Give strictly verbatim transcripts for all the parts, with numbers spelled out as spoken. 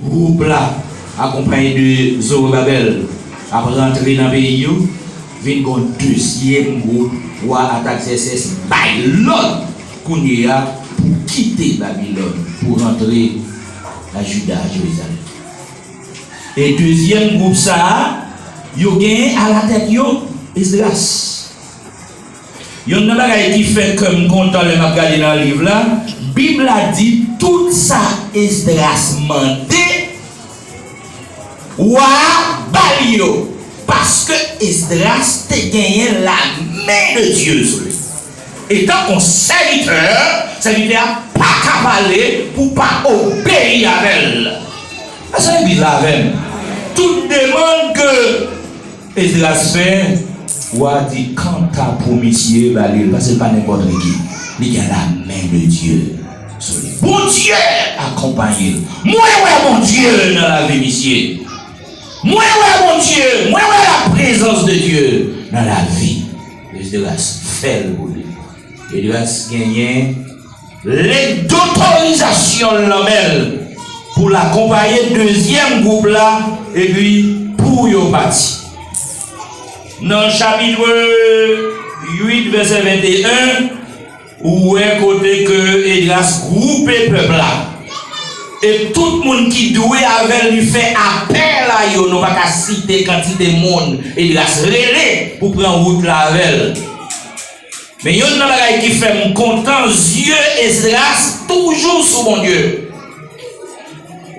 Gwoup la, akonpaye de Zorobabèl, ap rantre nan peyi yo, vin gon dezyèm gwoup, wa Atagzèsès bay lòd kounye a pou kite Babilòn, pou rantre a Jida, a Jerizalèm. E dezyèm gwoup sa a, yo genyen alatèt yo Esdras. Youn nan bagay ki fè kè m kontan lè m ap gade nan liv la, Bib la di tout sa Esdras mande, wa a ba l yo, paske Esdras te genyen lamen de Dye sou li. Etan yon sèvitè, sèvitè a pa ka pale pou pa obeyi avè l. Èske legliz la avè m? Tout demann ke Esdras fè, wa a di, kanta pou misye, ba li l, paske l pa nenpòt ki. Li gen lamen de Dye sou li. Bondye akonpaye l. Mwen wè Bondye nan lavi misye. Mwen wè Bondye, mwen wè laprezans de Dye nan lavi. Esdras fè l pou li. Esdras genyen lèt dotorizasyon l nan men l pou l akonpaye dezyèm gwoup la epi pou yo pati. Nan chapit uit, vèsè venteyen, ou wè kote ke Esdras gwoupe pèp la. E tout moun ki dwe avè l, li fè apèl a yo. Nou pa ka site kantite moun Esdras rele pou pran wout la avè l. Men youn nan bagay ki fè m kontan, zye Esdras toujou sou Bondye.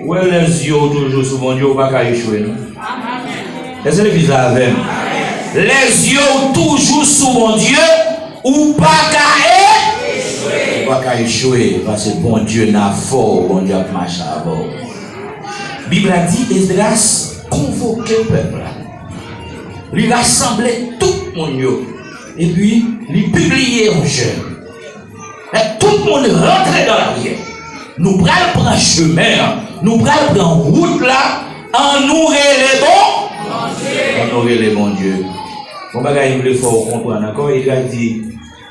Ou wè, lè zye w toujou sou Bondye, ou pa ka echwe, non. Èske legliz la avè m? Lè zye w toujou sou Bondye, ou pa ka e-, ou pa ka echwe, paske Bondye nan afè w, Bondye ap mache avè w. Bib la di Esdras konvoke pèp la. Li rasanble tout moun yo. Epi, li pibliye yon jèn. Lè tout moun rantre nan lapriyè. Nou pral pran chemen an. Nou pral pran wout la. Annou rele bon. Annou rele Bondye. Bon bagay, m vle fè w konprann ankò. Esdras di,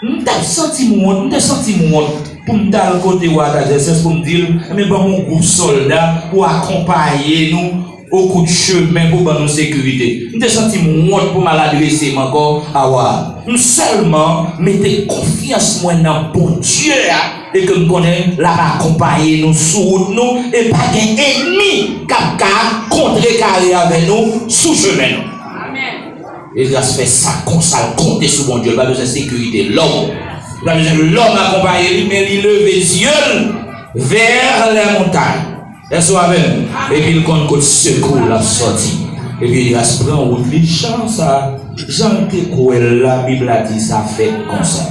m t ap santi m wont, m te santi m wont pou m t al kote wa Atagzèsès pou m di l, men ban m yon gwoup sòlda pou akonpaye nou o kou de chemen pou ban nou sekirite. M te santi m wont pou m al adrese m ankò a wa a. M sèlman mete konfyans mwen nan Bondye a e ke m konnen l ap akonpaye nou sou wout nou e pa gen ènmi k ap ka kontrekare avè nou sou chemen nou. Esdras fè sa konsa, l konte sou Bondye, l pa bezwen sekirite lòm. Li pa bezwen lòm akonpaye li, men li leve zye l vè lè montay. Èske w avè m? Epi l konn kot sekou l ap sòti. Epi Esdras pran wout li jan sa, jan l te kwè l la, Bib la di sa fèt konsa.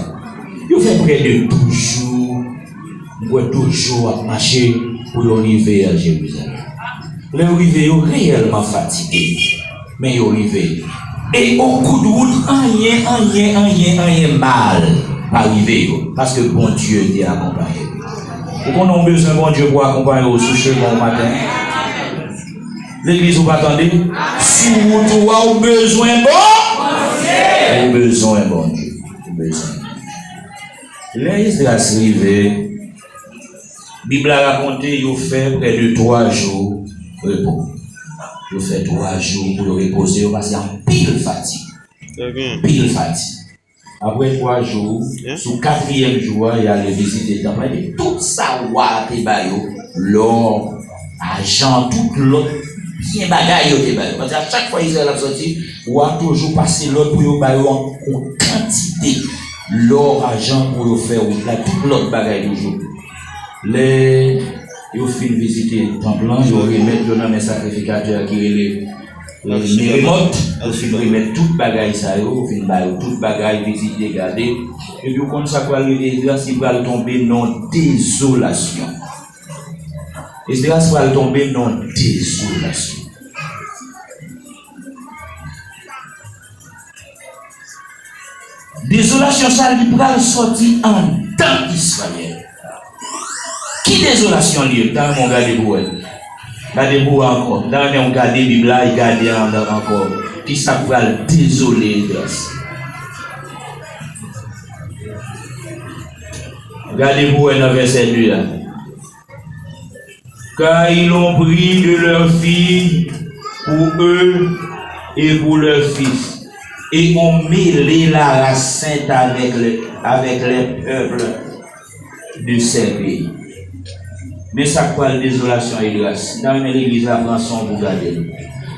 Yo fè prè de douz jou, m kwè douz jou ap mache pou yo rive a Jerizalèm. Lè yo rive, yo reyèlman fatige, men yo rive. E o kou de wout, anyen, anyen, anyen, anyen mal pa rive yo, paske Bondye te akonpaye yo. Ou konnen w bezwen Bondye pou akonpaye w sou chemen w maten? Legliz, ou pa tande? Sou wout ou a, ou bezwen Bon-, ou bezwen Bondye. Ou bezwen. Lè Esdras rive, Bib la rakonte yo fè prè de twa jou repo. Yo fè twa jou pou yo repoze yo, paske anpil fatig. Anpil fatig. Apre twa jou, sou katriyèm jou a, y ale vizite tanp lan. Epi tout sa wa a te ba yo, lò, ajan, tout lòt byen bagay yo te ba yo. Paske a chak fwa Izrayèl ap sòti, wa a toujou pase lòd pou yo ba yo yon kantite lò, ajan pou yo fè wout la, tout lòt bagay toujou. Lè yo fin vizite tanp lan, yo remèt yo nan men sakrifikatè a ki rele, rele Meremòt. Yo fin remèt tout bagay sa yo, yo fin ba yo tout bagay, vizite, gade. Epi ou konn sa k pral rive Esdras, li pral tonbe nan dezolasyon. Esdras pral tonbe nan dezolasyon. Dezolasyon sa, li pral sòti anndan Izrayèl. Ki dezolasyon li ye? M ta renmen w gade pou wè. Gade pou wè ankò. M ta renmen w gade Bib la e gade anndan ankò. Kisa k pral dezole Esdras? Gade pou wè nan vèsè de a. Car ils ont pris de leurs filles pour eux et pour leurs fils, et ont mêlé la race sainte avec les, avec les peuples de ces pays. Men sa k pral dezolasyon e gras. M ta renmen legliz la pran son pou gade l.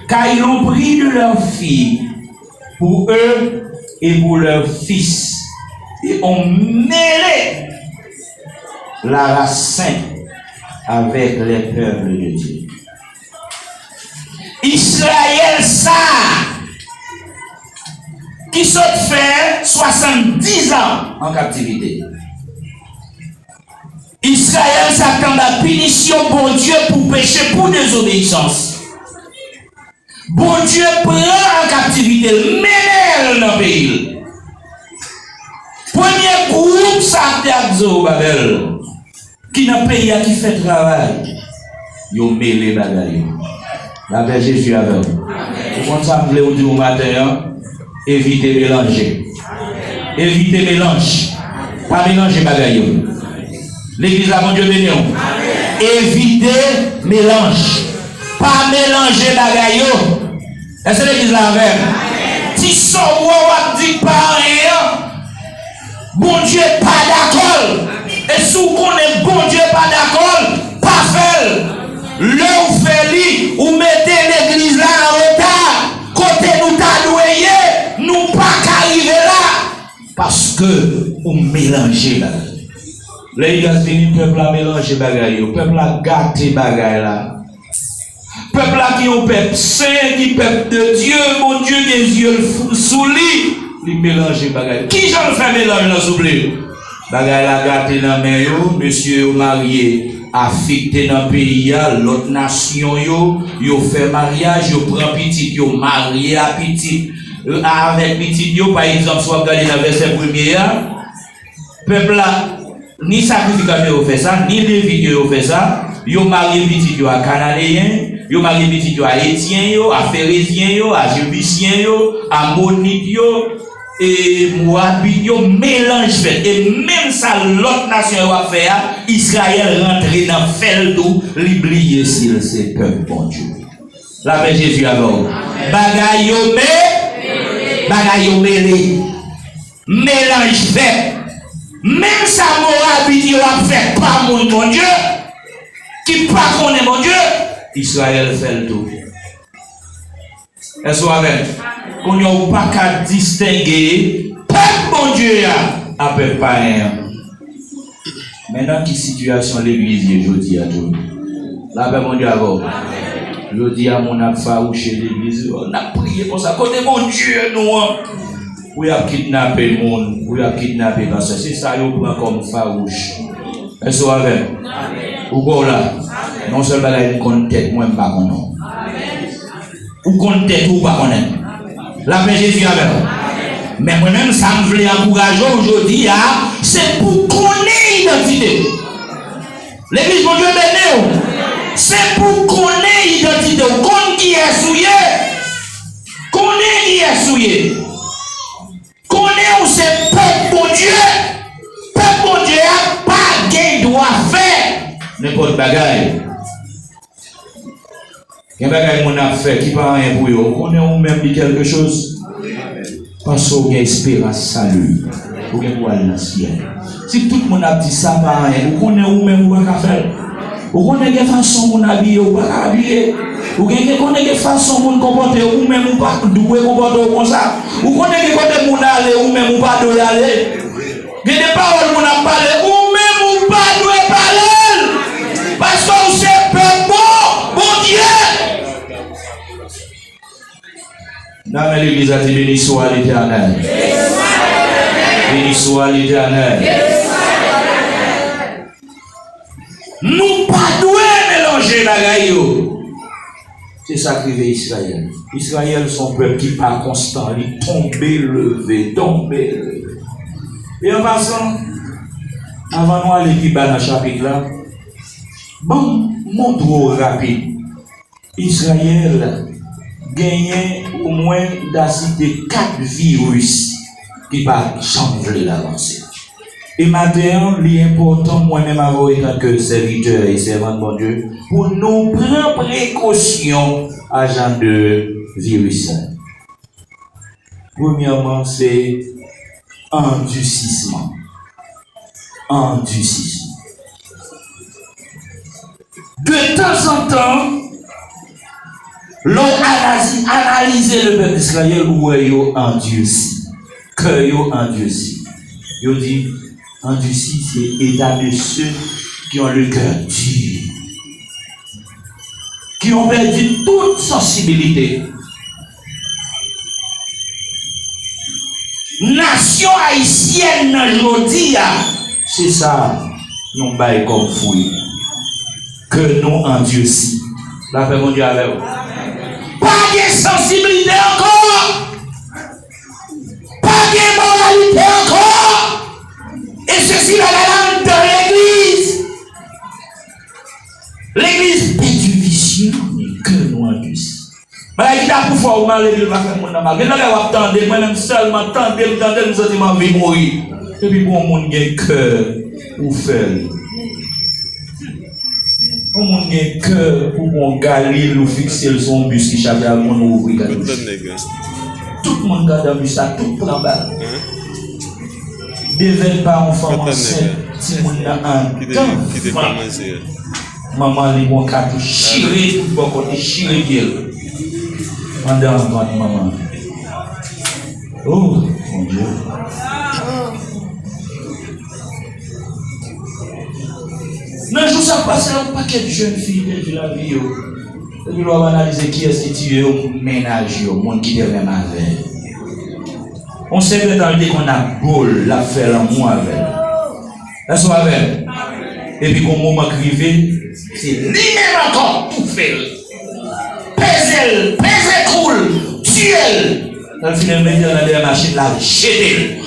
Car ils ont pris de leurs filles pour eux et pour leurs fils, et ont mêlé la race sainte avec les peuples de Dieu. Izrayèl sa a ki sot fè swasanndizan an kaptivite. Izrayèl sa k anba pinisyon Bondye pou peche, pou dezobeyisans. Bondye pran an kaptivite l, mennen l nan peyi l. Premye gwoup sa a te ak Zowobabèl, ki nan peyi a, ki fè travay, yo mele bagay yo. Lapè Jezi avè w. Ou konn sa m vle w di w maten an? Evite melanje. Evite melanj. Pa melanje bagay yo. Legliz la, Bondye beni w. Evite melanj. Pa melanje bagay yo. Èske legliz la avè m? Ti sa w wè w ap di pa anyen an, Bondye pa dakò l. E si w konnen Bondye pa dakò l, pa fè l. Lè w fè li, ou mete legliz la an reta. Kote nou ta dwe ye, nou pa ka rive la. Paske ou melanje bagay. Lè Igas vini, pèp la melanje bagay yo. Pèp la gate bagay la. Pèp la ki yon pèp sen, ki pèp de Dye, Bondye gen zye l f-, sou li, li melanje bagay. Kijan l fè melanj lan, souple? Bagay la gate nan men yo, mesye yo marye afekte nan peyi a, lòt nasyon yo, yo fè maryaj, yo pran pitit, yo marye a pitit, avèk pitit yo. Pa egzanp, si w ap gade nan vèsè premye a, pèp la, ni sakrifikatè yo fè sa, ni Levit yo, yo fè sa. Yo marye pitit yo a Kananeyen, yo marye pitit yo a Etyen yo, a Ferezyen yo, a Jebisyen yo, a Amonit yo, e Mowabit yo, melanj fèt. E menm sa lòt nasyon yo ap fè a, Izrayèl rantre nan fè l tou, li bliye si l se pèp Bondye. Lapè Jezi avè w. Bagay yo me-, bagay yo mele. Melanj fèt. Menm sa Mowabit yo ap fè pa moun Bondye, ki pa konnen Bondye, Izrayèl fè l tou. Èske w avè m? Kounye a, ou pa ka distenge pèp Bondye a a pèp payen an. Men nan ki sitiyasyon legliz ye jodi a tou? Lapè Bondye avè w. Jodi a, moun ap fawouche legliz yo, n ap priye konsa. Kote Bondye nou an? Pou y ap kidnape moun, pou y ap kidnape pastè. Se sa yo pran kòm fawouch. Èske w avè m? Ou kwè w la? Yon sèl bagay, m konn tèt mwen, m pa konn non. Ou konn tèt ou, ou pa konnen. Lapè Jezi avè w. Men mwen menm, sa m vle ankouraje w jodi a, se pou w konnen idantite w. Legliz, Bondye beni w. Se pou w konnen idantite w. Konn kiyès ou ye. Konnen kiyès ou ye. Konnen ou se pèp Bondye. Pèp Bondye a pa gen dwa fè nenpòt bagay. Gen bagay moun ap fè ki pa anyen pou yo. Ou konnen ou menm li kèlke choz? Paske ou gen esperans sali. Ou gen pou al nan syèl. Si tout moun ap di sa pa anyen, ou konnen ou menm ou pa ka fè l. Ou konnen gen fason moun abiye, ou pa ka abiye. Ou gen, gen konnen gen fason moun konpòte yo, ou menm ou pa dwe konpòte w konsa. Ou konnen gen kote moun ale, ou menm ou pa dwe ale. Gen de pawòl moun ap pale, ou menm ou pa dwe pale l. Paske ou se pèp bon, Bondye. Nan men legliz la, di, beni swa Letènèl. Beni swa Letènèl. Nou pa dwe melanje bagay yo. Se sa k rive Izrayèl. Izrayèl se yon pèp ki pa konstan, li tonbe leve, tonbe leve. E an pasan, anvan nou ale pi ba nan chapit la, ban m montre w rapid. Izrayèl genyen omwen, m ta site, kat viris ki pa janm vle l avanse. E maten an, li enpòtan, mwen menm avè w, etanke sèvitè e sèvant Bondye, pou nou pran prekosyon a jan de viris sa. Premyèman, se andisisman. Andisisman. De tanzantan, lè w analize, analize lepèp Izrayèl, ou wè yo andisi. Kè yo andisi. Yo di, andisi, se état de ceux qui ont le cœur dur, ki ont pèdi tout sansibilite. Nasyon ayisyèn nan jodi a, se sa nou bay kòm fwi. Kè nou andisi. Lapè Bondye avè w. Pa gen sansibilite ankò. Pa gen moralite ankò. E sesi bagay la anndan legliz. Legliz pèdi vizyon, men kè nou andisi. Bagay ki ta pou fè w mal epi l pa fè moun nan mal. Gen bagay w ap tande, mwen menm sèlman tande m, tande m, m santi m anvi mouri. Epi pou yon moun gen kè, ou fè l. Yon moun gen kè pou pran galil ou fikse l sou yon bis ki chaje ak moun ou ouvri kat bouch. Tout moun k andan bis la, tout pran bal. Devèt pa yon fanm ansent, timoun nan anndan vant manman li, pran katouch, chire tout bò kote, chire pye l anndan vant manman. Oh, Bondye. Nan jou sa k pase a, yon pakèt jèn fi pèdi lavi yo. Epi lè w ap analize kiyès ki tiye yo, mennaj yo, moun ki te menm avè yo. Yon sèvant al te konn ap bo l, l ap fè lanmou avè l. Èske w avè m? Epi gon moman k rive, se li menm ankò k toufe l. Peze l, peze kou l, tiye l. Lè l fini, l mete l nan dèyè machin la, l jete l.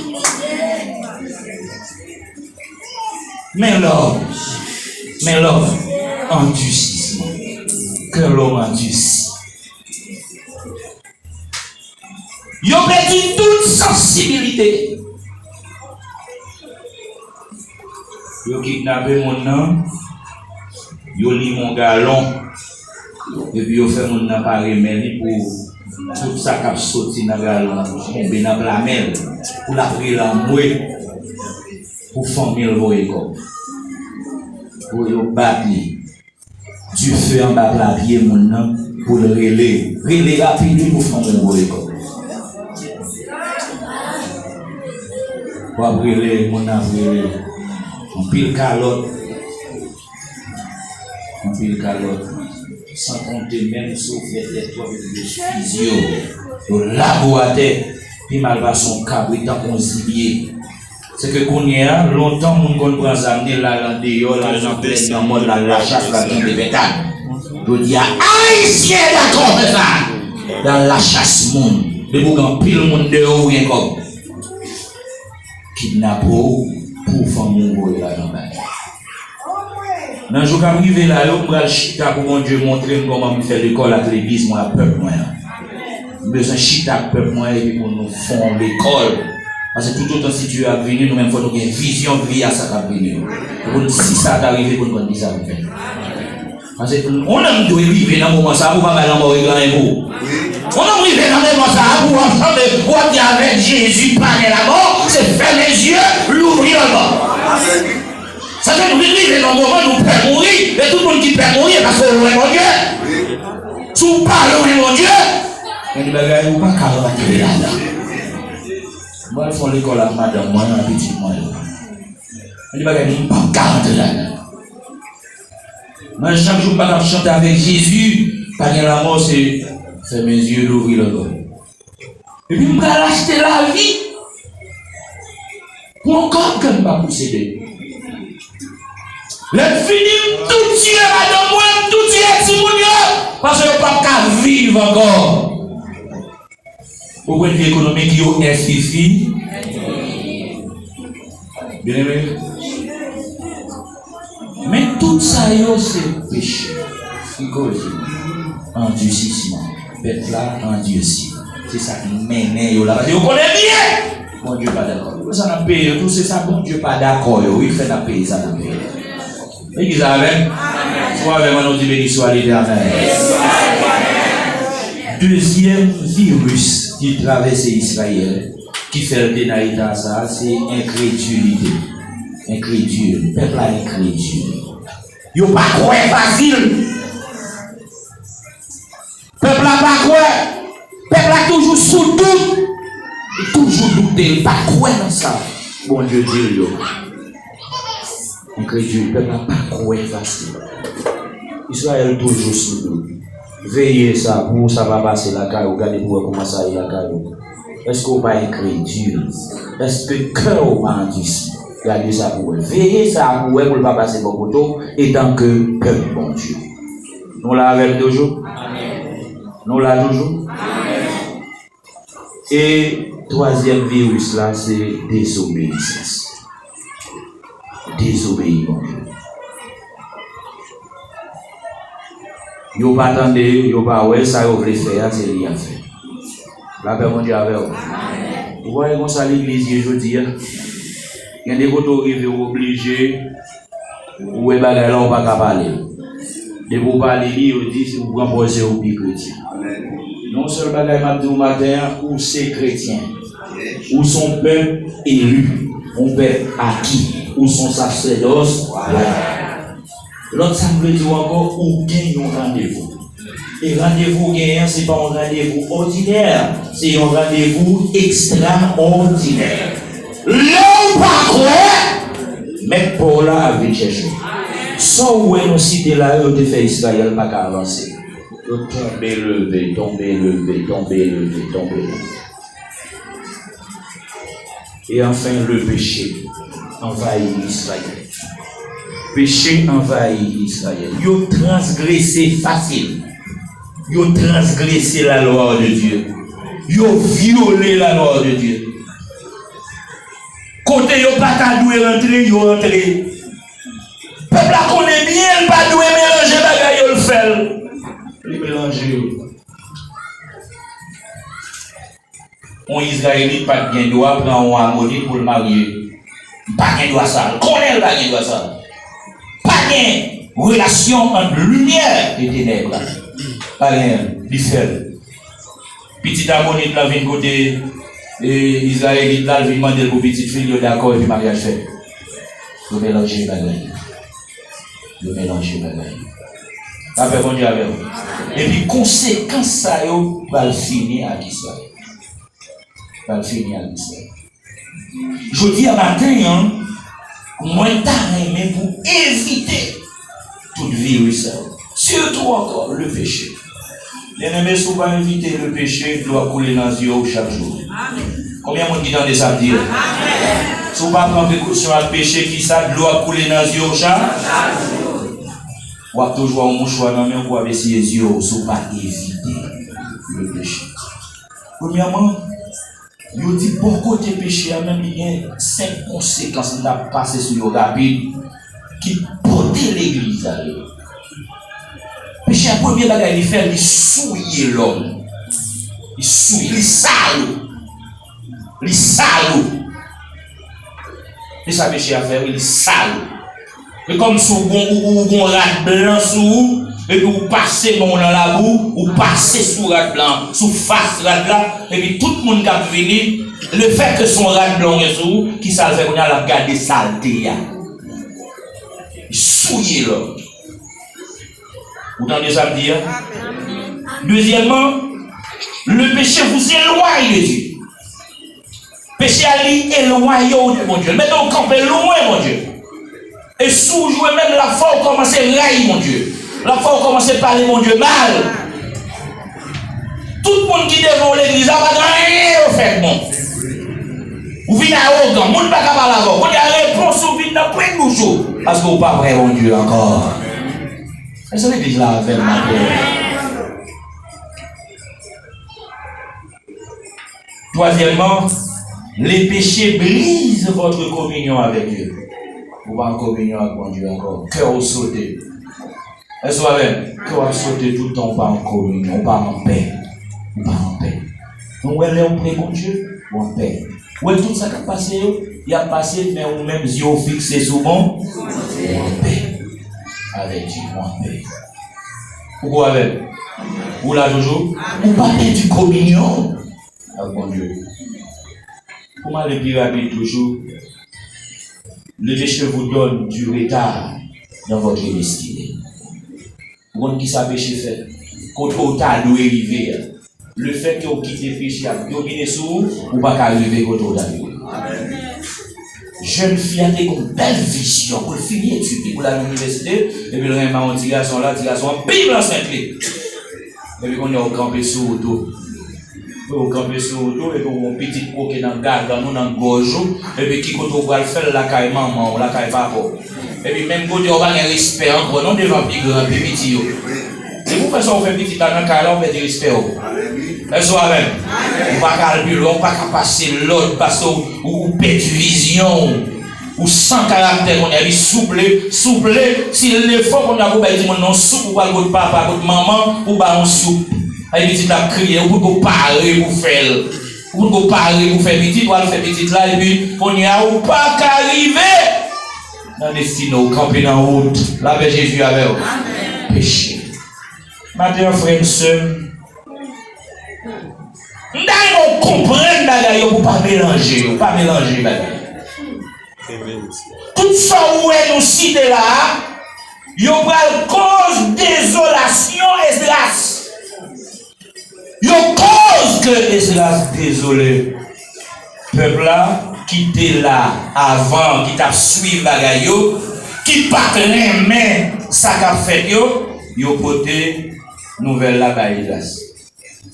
Men love, men love, andisisman. Kè lòm andisi. Yo pèdi tout sansibilite. Yo kidnape moun nan, yo limen yon galon, epi yo fè moun nan pare men li pou tout sa k ap soti nan galon an tonbe nan pla men l, pou l ap rele anmwe, pou fanmi l voye kòb. Pou yo bat li. Dife anba pla pye moun nan pou l rele. Rele rapid wi pou fanmi w voye kòb. W ap rele, moun nan ap rele. Anpil kalòt. Anpil kalòt. San konte menm si w fè tèt twòp epi yo fizye w. Yo lage w atè. Pi mal pase yon kabrit tankou yon zibye. Se ke kounye a, lontan moun konn pran zam li, l al andeyò, l al nan plèn, nan mòn, l al lachas, l al kenbe pentad. Jodi a, Ayisyen dakò fè sa. L al lachas moun. Depi w gen anpil moun deyò, ou gen kòb. Kidnape w pou fanmi w voye lajan bay. Nan jou k ap rive la yo, m pral chita pou Bondye montre m kòman m fè lekòl ak legliz mwen, ak pèp mwen an. M bezwen chita ak pèp mwen epi pou nou fè yon lekòl. Paske toutotan sitiyasyon ap vini, nou menm fò nou gen vizyon vi a sa k ap vini yo. Pou n, si sa ta rive, pou n konn kisa pou n fè. Paske yon nonm dwe rive nan moman sa a pou pa bay lanmò regle anyen pou ou. Yon nonm rive nan moman sa a pou w ap sanble, w ap di avèk Jezi, pa gen lanmò, se fèmen zye, louvri lòt bò. Sa fè nou vin rive nan moman nou pè mouri, e tout moun ki pè mouri, e paske w lwen Bondye. Si w pa lwen Bondye, gen de bagay ou pa ka rantre ladan. Mwen fè lekòl ak madanm mwen, ak pitit mwen yo. Gen de bagay m pa ka rantre ladan. Mwen chak jou m pa t ap chante avèk Jezi, pa gen lanmò, se fèmen zye, louvri lòt bò. Epi m pral achte lavi pou yon kòb ke m pa posede. Lè m fini, m tou tiye madanm mwen, m tou tiye timoun yo, paske yo p ap ka viv ankò. Ou pwen de vi ekonomik yo, F I F I. Byeneme. Men tout sa yo se peche ki koze andisisman. Pèp la andisi. Se sa ki mennen yo la. Paske yo konnen byen. Bondye pa dakò. Sa n ap peye yo tou, se sa Bondye pa dakò yo, wi, fè n ap peye sa n ap peye. Legliz la avè m? Si w avè m, ann nou di, Beni swa Letènèl. Dezyèm viris ki travèse Izrayèl, ki fè l te nan eta sa a, se enkredilite. Enkredil. Pèp la enkredil. Yo pa kwè fasil. Pèp la pa kwè. Pèp la toujou sou dout. Li toujou doute. Li pa kwè nan sa Bondye di l yo. Enkredil. Pèp la pa kwè fasil. Izrayèl toujou sou dout. Veye sa pou sa pa pase lakay ou. Gade pou wè kòman sa ye lakay ou. Èske w pa enkredil? Èske kè w pa andisi? Gade sa pou wè. Veye sa pou wè pou l pa pase bò kote w, etanke pèp Bondye. Nou la avè m toujou? Nou la toujou? E twazyèm viris la, se dezobeyisans. Dezobeyi Bondye. Yo pa tande, yo pa wè, sa yo vle fè a, se li y ap fè. Lapè Bondye avè w. Ou pa wè konsa legliz ye jodi a? Gen de kote w rive, w oblije, ou wè bagay la, ou pa ka pale. Depi w pale li, yo di, ou pran pòz se ou pi kretyen. Yon sèl bagay m ap di w maten an, ou se kretyen. Ou se yon pèp eli, yon pèp aki. Ou se yon sasèdòs wayal. Lòt sa m vle di w ankò, ou gen yon randevou. E randevou w genyen an, se pa yon randevou òdinè, se yon randevou ekstraòdinè. Lè w pa kwè, mèt pa w la ap vin chèche w. Sa w wè nou site la yo, yo te fè Izrayèl pa ka avanse. Yo tonbe, leve, tonbe, leve, tonbe, leve, tonbe, leve. E anfen, le péché envahit Israël. Peche anvayi Izrayèl. Yo transgrese fasil. Yo transgrese la loi de Dieu. Yo vyole la loi de Dieu. Kote yo pa ta dwe rantre, yo rantre. Pèp la konnen byen l pa dwe melanje bagay yo, l fè l. Li melanje yo. Yon Izrayelit pa t gen dwa pran yon Amonit pou l marye. Li pa gen dwa sa. L konnen l pa gen dwa sa. Pa gen relasyon ant limyè e tenèb la. Pa gen, li fè l. Pitit Amonit la vin kote, e, Izrayelit la, l vin mande l pou pitit fi l, yo dakò, epi maryaj fèt. Yo melanje bagay yo. Yo melanje bagay yo. Lapè Bondye avè w. Epi konsekans sa yo pral fini ak Izrayèl. Pral fini ak Izrayèl. Jodi a maten an, mwen ta renmen pou evite tout viris sa yo. Sitou ankò, le péché. Byeneme, si w pa evite le péché, dlo ap koule nan zye w chak jou. Konbyen moun ki tande sa m di a? Si w pa pran prekosyon ak peche, kisa? Dlo ap koule nan zye w chak. W ap toujou wè yon mouchwa nan men w pou w ap esiye zye w si w pa evite le péché. Premyèman, yo di bò kote peche a menm, li gen senk konsekans, m t ap pase sou yo rapid, ki pote legliz ale. Peche a, premye bagay li fè, li souye lòm. Li souye, li sal ou. Li sal ou. Se sa peche a fè, wi, li sal ou. E kòmsi w gon, ou, ou gon rad blan sou ou, epi w pase men w nan labou, ou pase sou rad blan, sou fas rad la, epi tout moun k ap vini, lefètke se yon rad blan w gen sou ou, kisa l fè kounye a? L ap gade salte a. Souye lòm. Ou tande sa m di a? Dezyèmman, le péché vous éloigne de Dieu. Peche a, li elwaye w de Bondye. L mete w kanpe lwen Bondye. E si w jwe menm, l ap fè w kòmanse rayi Bondye. L ap fè w kòmanse pale Bondye mal. Tout moun ki devan w legliz la pa gen anyen yo fè k bon. Ou vin awogan, moun pa ka pale avè w. Kounye a, repons ou vin nan pwen bouch ou. Paske w pa kwè Bondye ankò. Èske legliz la avè m maten? Twazyèmman, le péché brise votre communion avec Dieu. Ou pa an kominyon ak Bondye ankò. Kè w sote. Èske w avè m? Kè w ap sote tout tan, ou pa an kominyon, ou pa an pè. Ou pa an pè. Nou wè lè w pre Bondye, ou an pè. Ou wè tout sa k ap pase yo, y ap pase, men ou menm, zye w fikse sou bon, ou anpè avèk Dye, ou anpè. Ou gwo avè l? Ou la toujou? Ou pa pèdi kominyon ak Bondye. Pou m ale pi rapid toujou, le péché vous donne du retard dans votre destinée. Ou konn kisa peche fè? Kote w ta dwe rive a. Lefètke w kite peche ap domine sou ou, ou pa ka rive kote w ta dwe. Jèn fi a te gen yon bèl vizyon pou l fini etid li, pou l al inivèsite, epi l renmen yon ti gason la, ti gason an, bim, l ansent li. Epi kounye a w kanpe sou wout ou. Ou kanpe sou wout ou, epi w gen yon pitit koke nan gagann ou, nan gòj ou, epi ki kote w pral fè l, lakay manman w, lakay papa w. Epi menm kote a, w pa gen respè ankò non devan pi gran, pi piti yo. Depi w fè sa, w fè pitit la nan kay la, w pèdi respè w. Èske w avè m? Ou pa ka al pi lwen, ou pa ka pase lòd, paske w, ou, ou pèdi vizyon w. Ou san karaktè kounye a, epi souple, souple, si l lefò kounye a pou bay timoun nan soup, ou pral kot papa, kot manman, ou ba yon soup. Ay pitit la ap kriye, ou potko pare pou fè l. Ou potko pare pou fè pitit, ou al fè pitit la, epi kounye a ou pa ka rive nan destine w, kanpe nan wout. Lapè Jezi avè w. Peche. Maten an, frè m, sè m, m ta renmen w konprann bagay yo pou w pa melanje yo, pa melanje bagay. Tout sa w wè nou site la a, yo pral koz dezolasyon Esdras. Yo koz ke Esdras dezole. Pèp la ki te la avan, ki t ap swiv bagay yo, ki pa t renmen sa k ap fèt yo, yo pote nouvèl la bay Esdras.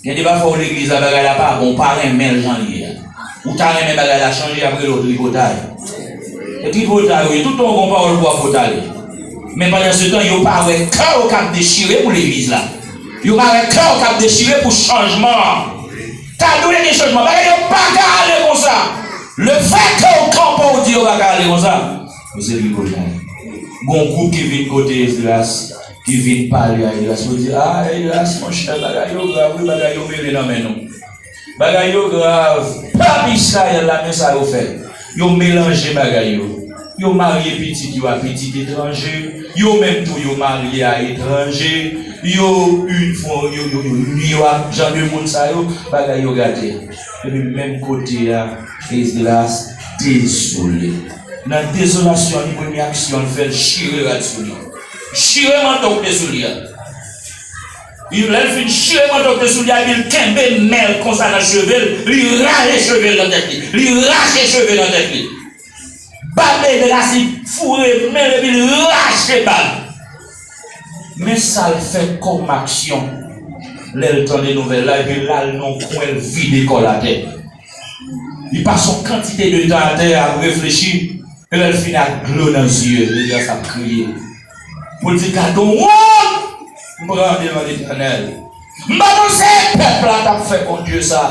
Gen de pafwa w legliz la, bagay la pa bon, ou pa renmen l jan l ye a. Ou ta renmen bagay la chanje, y ap rele w tripotay. E tripotay ou ye, tout tan w gen yon pawòl pou w ap potale. Men pandan se tan, yo pa wè kè w k ap dechire pou legliz la. Yo pa wè kè w k ap dechire pou chanjman an. Ta dwe gen chanjman. Bagay yo pa ka ale konsa. Lefètke w kanpe w di yo pa ka ale konsa, ou se tripotay. Gon gwoup ki vin kote Esdras, ki vin pale a Esdras, yo di, "A, Esdras, monchè, bagay yo grav, wi, bagay yo mele nan men nou. Bagay yo grav. Pèp Izrayèl la, men sa yo fè. Yo melanje bagay yo. Yo marye pitit yo a pitit etranje. Yo menm tou, yo marye a etranje. Yo, yo, yo, yo, yo, yo ak jan de moun sa yo, bagay yo gate." Epi menm kote a, Esdras dezole. Nan dezolasyon li, premye aksyon l fè, l chire rad sou li. Chire manto k te sou li a. Li, lè l fin chire manto k te sou li a, epi l kenbe men l konsa nan cheve l, li rache cheve l nan tèt li. Li rache cheve nan tèt li. Bab Esdras, li foure men l epi l rache bab. Men sa l fè kòm aksyon. Lè l tande nouvèl la, epi l al nan yon kwen, l vide kò l atè. Li pase yon kantite de tan atè ap reflechi. E lè l fin ak dlo nan zye, Esdras ap kriye. Pou l di, "Gade yon wont m pran devan Letènèl. M pa panse pèp la t ap fè Bondye sa.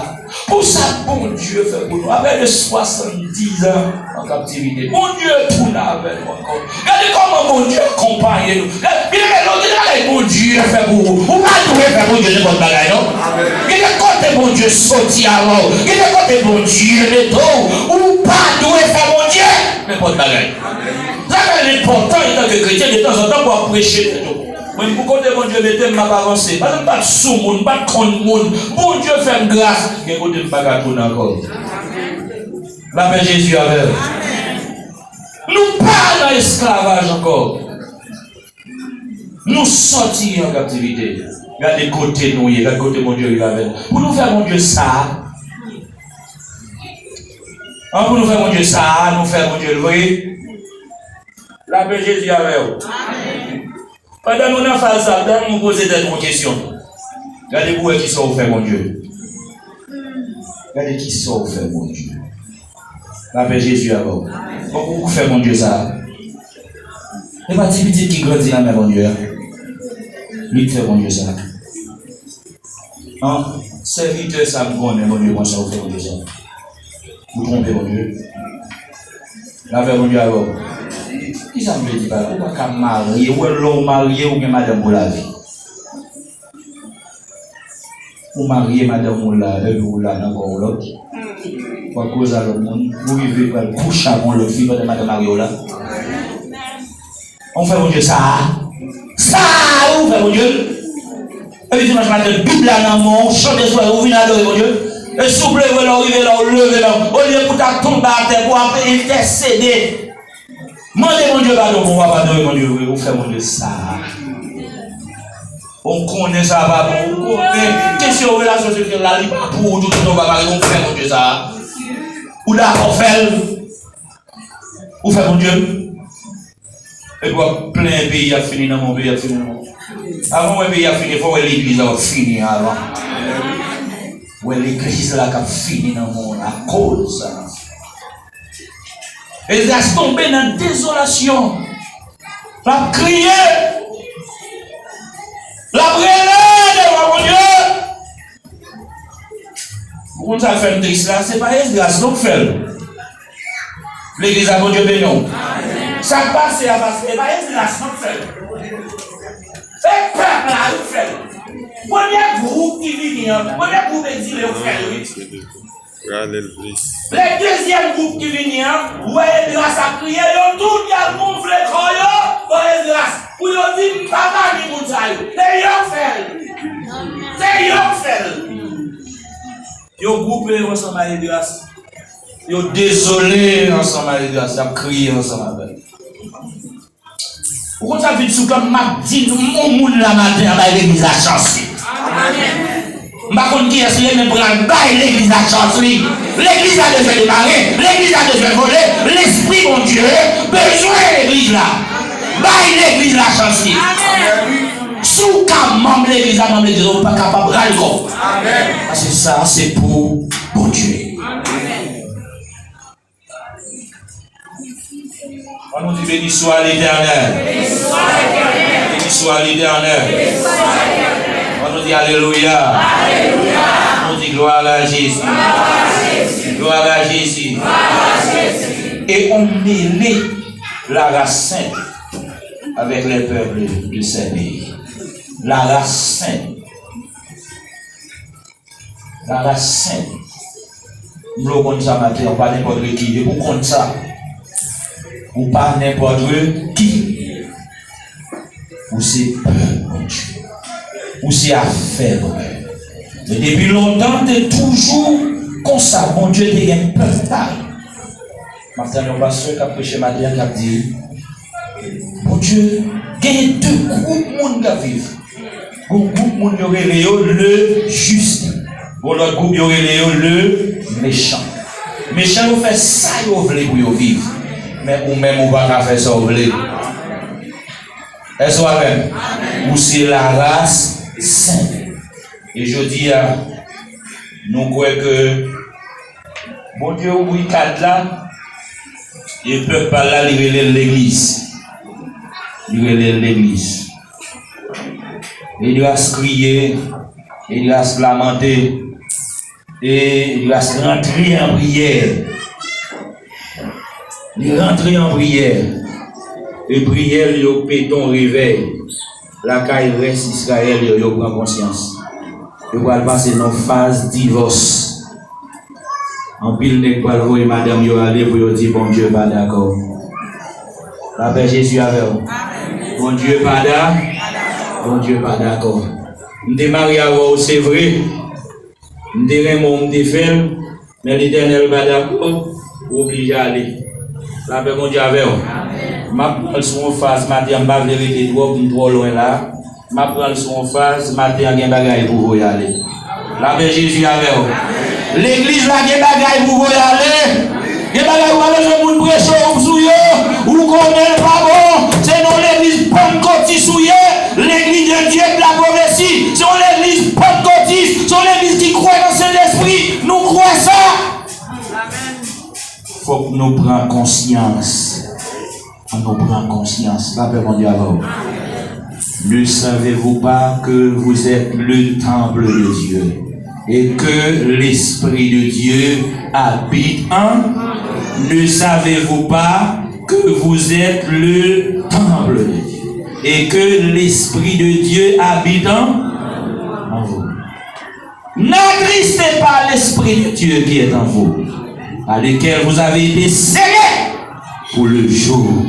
Pou sa Bondye fè pou nou. Apre de swasanndizan an kaptivite, Bondye tounen avè nou ankò. Gade kòman Bondye akonpaye nou." Gade, byeneme, lè w gen bagay Bondye fè pou ou, ou pa dwe fè Bondye nenpòt bagay, non. Gen de kote Bondye soti avè w. Gen de kote Bondye mete w. Ou pa dwe fè Bondye nenpòt bagay. Sa fè l enpòtan, antanke kretyen, detanzantan pou w ap preche tèt ou. Mwen, pou kote Bondye mete m, m ap avanse. Paske m pa t sou moun, m pa t konn moun. Bondye fè m gras. Gen kote m pa ka tounen ankò. Lapè Jezi avè w. Nou pa nan esklavaj ankò. Nou sòti an kaptivite. Gade kote nou ye, gade kote Bondye rive avè nou. Pou nou fè Bondye sa a, an, pou nou fè Bondye sa a, nou fè Bondye l vre. Lapè Jezi avè w. Pandan nou nan faz sa, pandan nou poze tèt nou kesyon, gade pou w wè kisa w fè Bondye. Gade kisa w fè Bondye. Lapè Jezi avè w. Bon, ou fè Bondye sa. E pa ti pitit ki grandi nan men Bondye a. Li k fè Bondye sa. An, sèvitè sa m konnen Bondye pran sa ou fè Bondye sa. Ou twonpe Bondye. Lapè Bondye avè w. Kisa m vle di pa la? Ou pa ka marye. Ou wè lè w marye, ou gen madanm pou lavi. Ou marye, madanm ou la, epi ou la nan kò w lòt. W ap koze a lòt moun, ou rive pral kouche ak yon lòt fi pandan madanm mari w la. Ou fè Bondye sa a. Sa a ou fè Bondye. Epi dimanch maten, Bib la nan men w, chante sou ou vin adore Bondye. E si w pleve lè w rive la, ou leve men w. Olye pou w ta tonbe atè pou w ap entèsede. Mande Bondye padon pou w ap adore Bondye vre, ou fè Bondye sa a. Ou konnen sa pa bon, ou konnen kesyon relasyon seksyèl la, li pa pou ou, toutotan w pa marye, ou fè Bondye sa a. Ou dakò fè l, ou fè Bondye. Epi w ap plenyen peyi ap fini nan men w, peyi ap fini nan men w. Avan w wè peyi ap fini, fò w wè legliz la w ap fini avan. W wè legliz la k ap fini nan men w la, akoz. Esdras tonbe nan dezolasyon. L ap kriye. L ap rele devan Bondye. Ou konn sa k fè m tris la? Se pa Esdras non k fè l. Legliz la, Bondye beni w. Sa k pase a, pastè, e pa Esdras non k fè l. Se pèp la wi k fè l. Premye gwoup ki vini an, premye gwoup egzile yo k fè l wi. Rale l plis. Lè dezyèm gwoup ki vini an, wè Esdras ap kriye, yo tout y al gonfle kò yo bò Esdras pou yo di, "M pa pami moun sa yo." Se yo k fè l. Se yo k fè l. Yo gwoupe yo ansanm ak Esdras. Yo dezole ansanm ak Esdras. Y ap kriye ansanm avè l. Ou konn sa vin sou kè m, m ap di nou, yon moun la maten an, bay legliz la chans li. M pa konn kiyès li ye, men pral bay legliz la chans li. Legliz la bezwen demare, legliz la bezwen vole, lespri Bondye bezwen legliz la. Bay legliz la chans li. Si w ka manm legliz la, manm legliz la, ou pa kapab ral kò w. Paske sa se pou Bondye. Ann nou di, "Béni soit l'Éternel." Béni soit l'Éternel. Ann nou di, "Alelouya." Ann nou di, "Gloire à Jésus." Gloire à Jésus. E on mele la race sainte avec les peuples de ces pays. La race sainte. Laras sent. M vle w konn sa maten an, ou pa nenpòt ki. Depi w konn sa, ou pa nenpòt ki. Ou se pèp Bondye. Ou se afè Bondye. E depi lontan, te toujou konsa. Bondye te gen pèp pa l. M ap tann yon pastè k ap preche maten an k ap di, Bondye gen de gwoup moun k ap viv. Gon gwoup moun yo rele yo le juste. Gon lòt gwoup yo rele yo le méchant. Mechan yo fè sa yo vle pou yo viv. Men ou menm ou pa ka fè sa w vle. Èske w avè m? Ou se laras sent. E jodi a, nou kwè ke Bondye ouvri kad la, e pèp pa l la, li rele l legliz. Li rele l legliz. Esdras kriye, Esdras lamante, e Esdras rantre an priyè. Li rantre an priyè. E priyè l yo pete on revèy. Lakay rès Izrayèl yo, yo pran konsyans. Yo pral pase nan faz divòs. Anpil nèg pral voye madanm yo ale pou yo di Bondye pa dakò. Lapè Jezi avè w. Bondye pa da, Bondye pa dakò. M te marye avè w, se vre. M te renmen w, m te fè l, men Letènèl pa dakò, ou oblije ale. Lapè Bondye avè w. M ap pran l sou yon faz maten an, m pa vle rete twòp, m twò lwen la. M ap pran l sou yon faz maten an, gen bagay pou voye ale. Lapè Jezi avè w. Legliz la gen bagay pou voye ale. Gen bagay ou pa bezwen moun preche w sou yo. Ou konnen l pa bon. Se nan legliz pannkotis ou ye. Legliz de Dieu de la prophétie. Se yon legliz pannkotis. Se yon legliz ki kwè nan Sentespri. Nou kwè sa. Fòk nou pran konsyans. Ann nou pran konsyans. Lapè Bondye avè w. Ne savez-vous pas que vous êtes le temple de Dieu et que l'Esprit de Dieu habite en... Ne savez-vous pas que vous êtes le temple de Dieu et que l'Esprit de Dieu habite en, en vous? N'attristez pas l'Esprit de Dieu qui est en vous. Par lequel vous avez été scellés pour le jour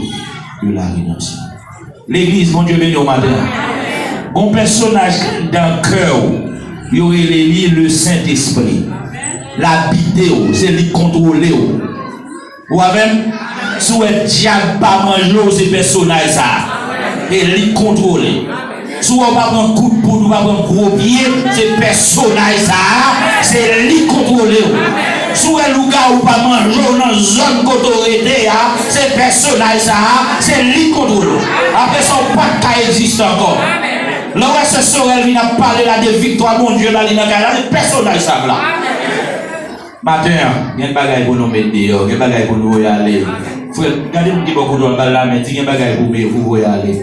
de la rédemption. Legliz, Bondye beni w maten an. Gon pèsonaj anndan kè w, yo rele li le Sentespri. L abite w, se li k kontwole w. Ou avè m? Si w wè dyab pa manje w, se pèsonaj sa a. E li k kontwole. Si w wè w pa pran kout poud, ou pa pran gwo pye, se pèsonaj sa a, se li k kontwole w. Si w wè lougawou pa manje w nan zòn kote w rete a, se pèsonaj sa a, se li k kontwole w. Apre sa, w pa t ka egziste ankò. Lè w wè sè Sorel vin ap pale la de viktwa Bondye ba li nan kay la, se pèsonaj sa a la. Maten an, gen bagay pou nou met deyò, gen bagay pou nou voye ale. Frè, gade moun ki bò kote w a, ba l lamen, di gen bagay pou met, pou voye ale.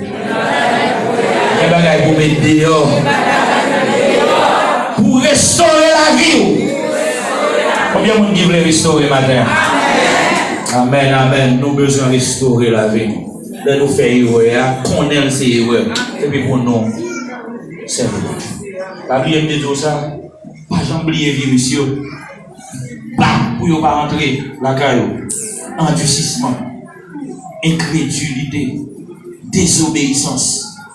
Gen bagay pou met deyò. Pou restore lavi w. Konbyen moun ki vle restore maten an? Amèn, amèn. Nou bezwen restore lavi nou. Lè nou fè erè a, konnen l se erè. Epi pou nou sèvi Bondye. Pa bliye m te di w sa. Pa janm bliye viris yo. Bat pou yo pa antre lakay ou. Andisisman, enkredilite, dezobeyisans,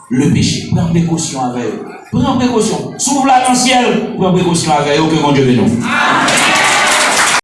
le peche. Pran prekosyon avè yo. Pran prekosyon. Si w vle al nan syèl, pran prekosyon avè yo. Ke Bondye beni w.